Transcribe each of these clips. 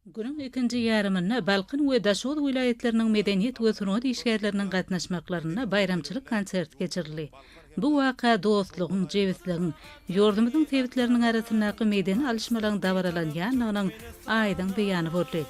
Günüň ikinji ýarymynda Balkan we Daşoguz welaýatlarynyň medeniýet we sungat işgärleriniň gatnaşmaklarynda baýramçylyk konserti geçirildi. Bu waka dostlugyň, jebisligiň, ýurdumyzyň sebitleriniň arasyndaky medeni alyşmalaryň dabaralanýandygynyň aýdyň beýany boldy.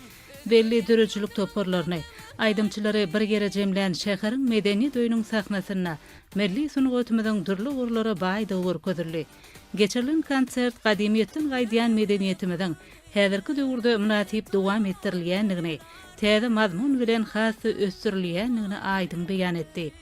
Belli döredijilik toparlaryny, aýdymçylary bir ýere jemlän şäheriň Medeniýet öýüniň sahnasynda milli sungatymyzyň dürli ugurlara baýdygy görkezildi. Geçirilen konsert gadymyýetden gaýdýan medeniýetimiziň häzirki döwürde mynasyp dowam etdirilýändigini, täze mazmun bilen has-da ösdürilýändigini aýdyň beýan etdi.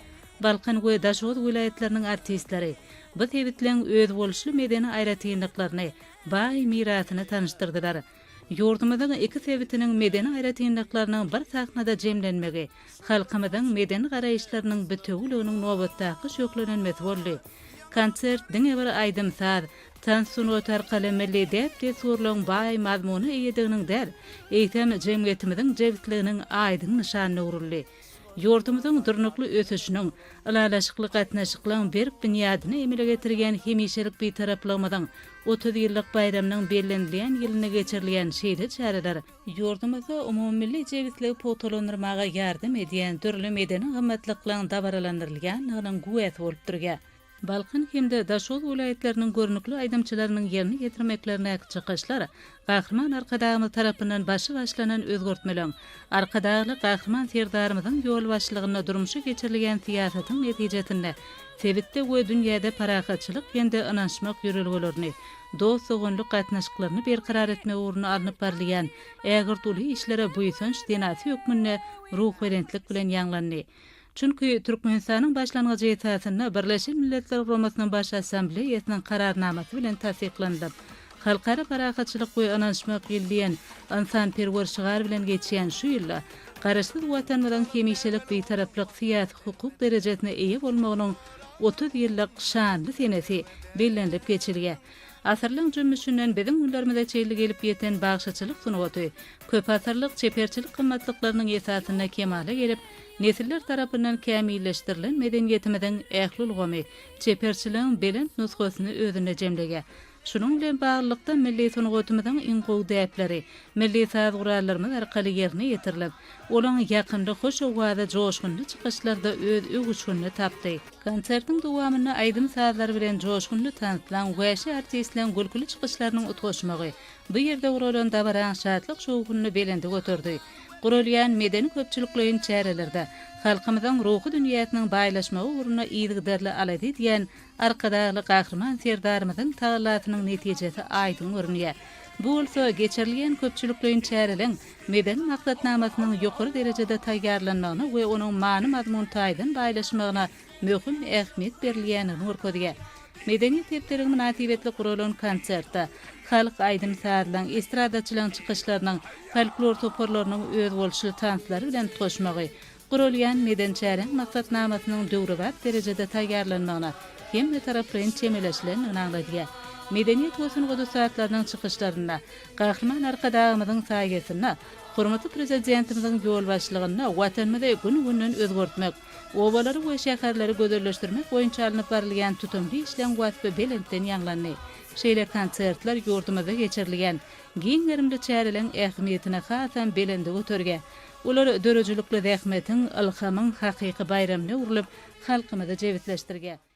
Balkan we Daşoguz welaýatlarynyň artistleri bu sebitleň özboluşly medeni aýratynlyklaryny, baý mirasyny tanyşdyrdylar. Ýurdumyzyň iki sebitiniň medeni aýratynlyklarynyň bir sahnada jemlenmegi halkymyzyň medeni garaýyşlarynyň bitewüliginiň nobatdaky şöhlelenmesi boldy. Konsert diňe bir aýdym-saz, tans sungaty arkaly milli däp-dessurlaryň baý mazmuna eýediginiň däl, eýsem, jemgyýetimiziň jebisliginiň aýdyň nyşanyna öwrüldi. Ýurdumyzyň durnukly ösüşiniň, ylalaşykly gatnaşyklaryň berk binýadyny emele getirýän hemişelik Bitaraplygymyzyň 30 ýyllyk baýramynyň bellenilýän ýylynda geçirilýän şeýle çäreler ýurdumyzda umumymilli jebisligi pugtalandyrmaga ýardam edýän dürli medeni gymmatlyklaryň dabaralandyrylýandygynyň güwäsi bolup durýar. Balkan hem-de Daşoguz welaýatlarynyň görnükli aýdymçylarynyň ýerine ýetirmeklerindäki çykyşlar Gahryman Arkadagymyz tarapyndan başy başlanan özgertmeleň, Arkadagly Gahryman Serdarymyzyň ýolbaşçylygynda durmuşa geçirilýän syýasatyň netijesinde sebitde we dünýäde parahatçylyk hem-de ynanyşmak ýörelgelerini, dost-doganlyk gatnaşyklaryny berkarar etmek ugrunda alnyp barylýan ägirt uly işlere buýsanç senasy hökmünde ruhubelentlik bilen ýaňlandy. Çünki Türkmenistanyň başlangyjy esasynda Birleşen Milletler Guramasynyň Baş Assambleýasynyň Kararnamasy bilen tassyklanylyp, Halkara parahatçylyk we ynanyşmak ýyly diýen ynsanperwer şygar bilen geçýän şu ýylda Garaşsyz Watanymyzyň hemişelik Bitaraplyk syýasy-hukuk derejesine eýe bolmagynyň 30 ýyllyk şanly senesi bellenilip geçilýär. Asyrlaň jümmüşinden biziň günlerimize çenli gelip ýeten bagşyçylyk sungaty köpasyrlyk çeperçilik gymmatlyklarynyň esasynda kemala gelip, nesiller tarapyndan kämilleşdirilen medeniýetimiziň ähli ulgamy çeperçiligiň belent nusgasyny özünde jemleýär. Şunuň bilen baglylykda, milli sungatymyzyň iň gowy däpleri milli saz gurallarymyz arkaly ýerine ýetirilip, olaň ýakymly hoş owazy joşgunly çykyşlarda öz öwüşginini tapdy. Konsertiň dowamynda aýdym-sazlar bilen joşgunly tanslaň, wäşi artistleň gülküli çykyşlarynyň utgaşmagy bu ýerde guralan dabaraň şatlyk-şowhunyny belende göterdi. Guralýan medeni-köpçülikleýin çärelerde halkymyzyň ruhy dünýäsiniň baýlaşmagy ugrunda yzygiderli alada edýän Arkadagly Gahryman Serdarymyzyň tagallasynyň netijesi aýdyň görünýär. Bu bolsa geçirilýän köpçülikleýin çäreleň medeni maksatnamasynyň ýokary derejede taýýarlanmagyna we onuň many-mazmun taýdan baýlaşmagyna möhüm ähmiýet berilýändigini görkezýär. Medeniýet hepdeligi mynasybetli guralan konsertde halk aýdym-sazlaryň, estradaçylaryň çykyşlarynyň, folklor toparlarynyň özboluşly tanslary bilen utgaşmagy Guralýan medeni çäräň maksatnamasynyň döwrebap derejede taýýarlanmagyna hemmetaraplaýyn çemeleşilendigini aňladýar. Medeniýet we sungat ussatlarynyň çykyşlarynda Gahryman Arkadagymyzyň saýasynda, hormatly Prezidentimiziň ýolbaşçylygynda Watanymyzy gün-günden özgertmek, obalary we şäherleri gözelleşdirmek boýunça alnyp barylýan tutumly işleň waspy belentden ýaňlandy. Şeýle konsertler ýurdumyzda geçirilýän giň gerimli çäreleň ähmiýetini hasam belende göterýär. Olar döredijilikli zähmetiň, ylhamyň hakyky baýramyna öwrülip, halkymyzy jebisleşdirýär.